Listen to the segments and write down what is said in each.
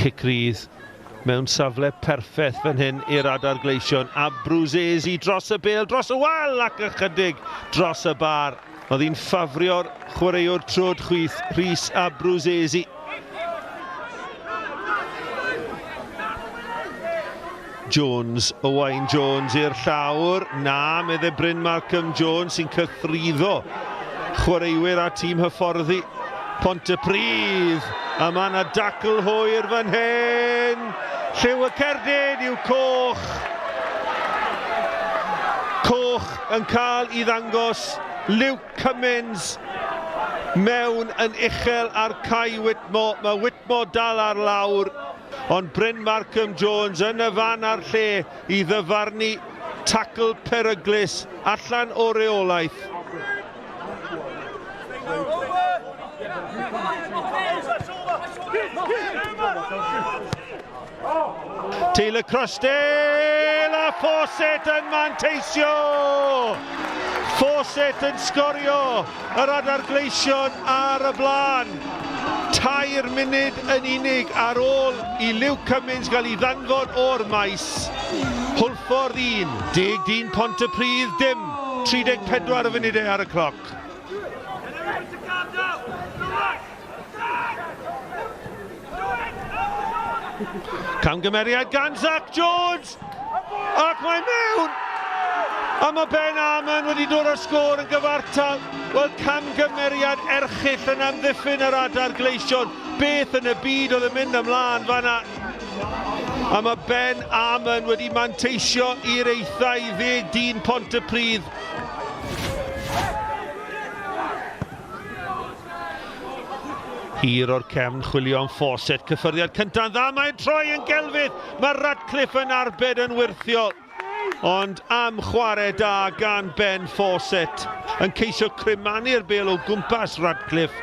Cic rydd mewn safle perffaith fan hyn i'r Adar Gleision. Abruzesi dros y bêl, dros y wal ac ychydig dros y bar. Oedd hi'n ffafrio'r chwaraewr trwd chwith, Rhys Abruzesi. Jones, Owain Jones i'r llawr. Na, medde Bryn Malcolm Jones sy'n cythruddo chwaraewyr a tîm hyfforddi Pontypridd. A mae yna dacl hwyr fan hyn. Lliw y cerdyn yw coch. Coch yn cael i ddangos Luke Cummins mewn yn uchel ar Kai Whitmore. Mae Whitmore dal ar lawr. Ond Bryn Markham Jones yn y fan a'r lle i ddyfarnu tacl peryglus allan o reolaeth. Taylor Crossdale a Fawcett yn manteisio! Fawcett yn sgorio yr Adar Gleision ar y blaen. 3 munud yn unig ar ôl i Luke Cummins gael ei ddanfon o'r maes. Hwlffordd 1, deg dyn Pontypridd dim, 34 o funudau ar y cloc. Camgymeriad gan Zach Jones! Ac mae mewn! A mae Ben Armon wedi dod â'r sgôr yn gyfartal. Wel, camgymeriad erchyll yn amddiffyn yr Adar Gleision. Beth yn y byd oedd yn mynd ymlaen fanna? A mae Ben Armon wedi manteisio i'r eitha i ddeg dyn Pontypridd. Hir o'r cefn, chwilio am Fawcett, cyffyrddiad cynta'n dda, mae'n troi yn gelfydd, mae Radcliffe yn arbed yn wyrthiol. Ond am chwarae da gan Ben Fawcett, yn ceisio crymanu'r bêl o gwmpas Radcliffe,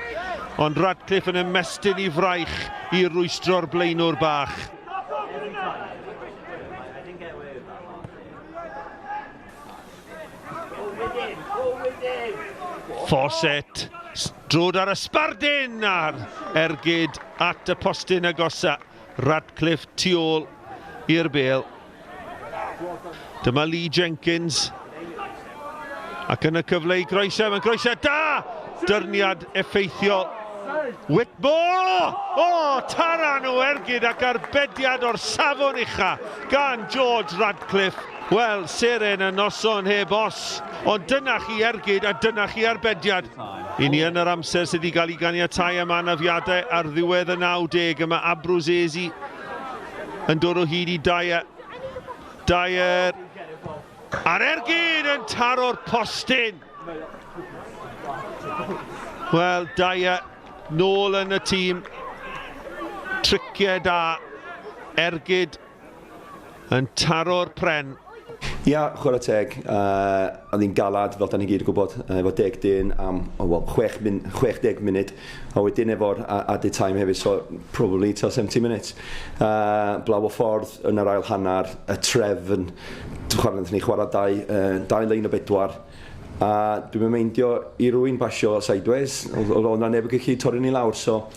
ond Radcliffe yn ymestyn i fraich i rwystro'r blaenwr bach. Fawcett, drod ar y sbardun a'r ergyd at y postyn agosa. Radcliffe tu ôl i'r bêl. Dyma Lee Jenkins. Ac yn y cyfle i groesau, mae'n groesau da! Dyrniad effeithiol. Whitmore! O, taran o ergyd ac arbediad o'r safon ucha gan George Radcliffe. Wel, seren y noson heb os, ond dyna chi ergyd a dyna chi arbediad. I ni yn yr amser sydd i gael ei ganiatau am anafiadau ar ddiwedd y 90 yma Abruzesi yn dod o hyd i Dyer. Dyer a'r ergyd yn taro'r postyn. Wel, Dyer nôl yn y tîm. Triciau da, ergyd yn taro'r pren. Ia, chwarae teg, oedd hi'n galad, fel da ni gyd yn gwybod, efo deg dyn am, oh, well, 60 munud, a wedyn efo'r added time hefyd, so probably till 70 minutes. Blaw o ffordd yn yr ail hanner, y trefn, chwarae, ni chwarae dau lein o bedwar, a dwi'n meindio i rwy'n basio sideways, oedd o'na neb yn gallu torri ni lawr, so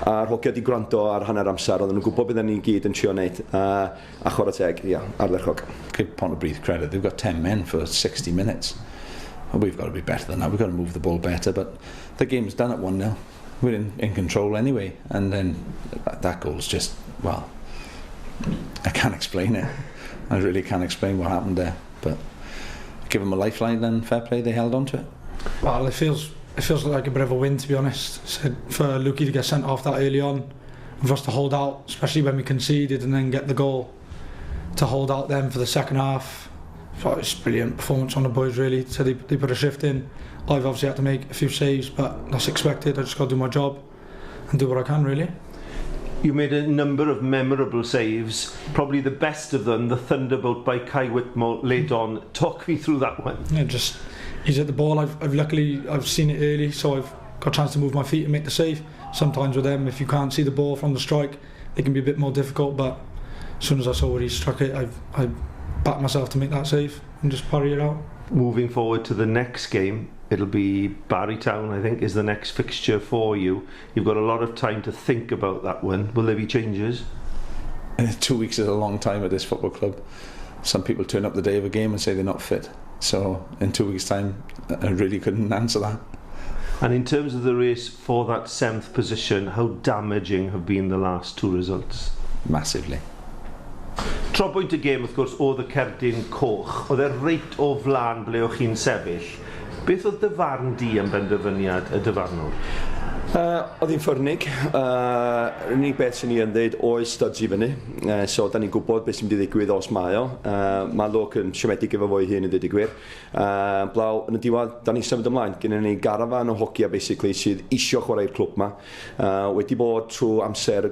a'r hogia di gwrando ar hanner amser, oedden nhw'n gwybod beth ni'n gyd yn trio wneud, a chwarae teg, ia, ardderchog. Give Pontypridd credit, they've got 10 men for 60 minutes. Well, we've got to be better than that, we've got to move the ball better, but the game's done at 1-0. We're in control anyway, and then that goal's just, well, I can't explain it. I really can't explain what happened there, but give them a lifeline and fair play, they held on to it. Well, it feels like a bit of a win, to be honest. So for Lukey to get sent off that early on, and for us to hold out, especially when we conceded and then get the goal, to hold out then for the second half, I thought it was a brilliant performance on the boys, really. So they put a shift in. I've obviously had to make a few saves, but that's expected. I just got to do my job and do what I can, really. You made a number of memorable saves, probably the best of them, the thunderbolt by Kai Whitmore late on. Talk me through that one. Yeah, just he's at the ball. I've luckily I've seen it early, so I've got a chance to move my feet and make the save. Sometimes with them, if you can't see the ball from the strike, it can be a bit more difficult, but as soon as I saw where he struck it, I backed myself to make that save and just parry it out. Moving forward to the next game, it'll be Barry Town, I think, is the next fixture for you. You've got a lot of time to think about that one. Will there be changes? 2 weeks is a long time at this football club. Some people turn up the day of a game and say they're not fit. So in 2 weeks' time, I really couldn't answer that. And in terms of the race for that seventh position, how damaging have been the last two results? Massively. Trobwynt y gêm, wrth gwrs, oedd y cerdyn coch. Oedd e reit o flaen ble o'ch chi'n sefyll. Beth oedd dy farn di am benderfyniad y dyfarnwr? Oedd hi'n ffyrnig. Yr unig beth sy'n ni yn dweud oes studs i fyny. So, da ni'n gwybod beth sy'n mynd i ddigwydd os mae o. Mae Luke yn siomedig efo fo'i hun i ddweud y gwir. Blaw, yn y diwedd, da ni'n symud ymlaen. Gennym ni garafan o hogia, basically, sydd isio chwarae'r clwb ma. Wedi bod trwy amser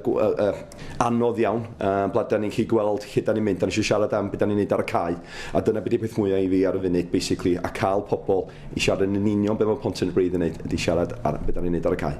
anodd iawn. Bla, da ni'n gallu gweld lle da ni'n mynd. Da ni eisiau siarad am beth da ni'n neud ar y cae. A dyna beth yw'r peth mwyaf i fi ar y funud, basically. A cael pobl i siarad yn union beth mae Pontypridd yn neud, ydy siarad ar beth da ni'n neud ar y cae.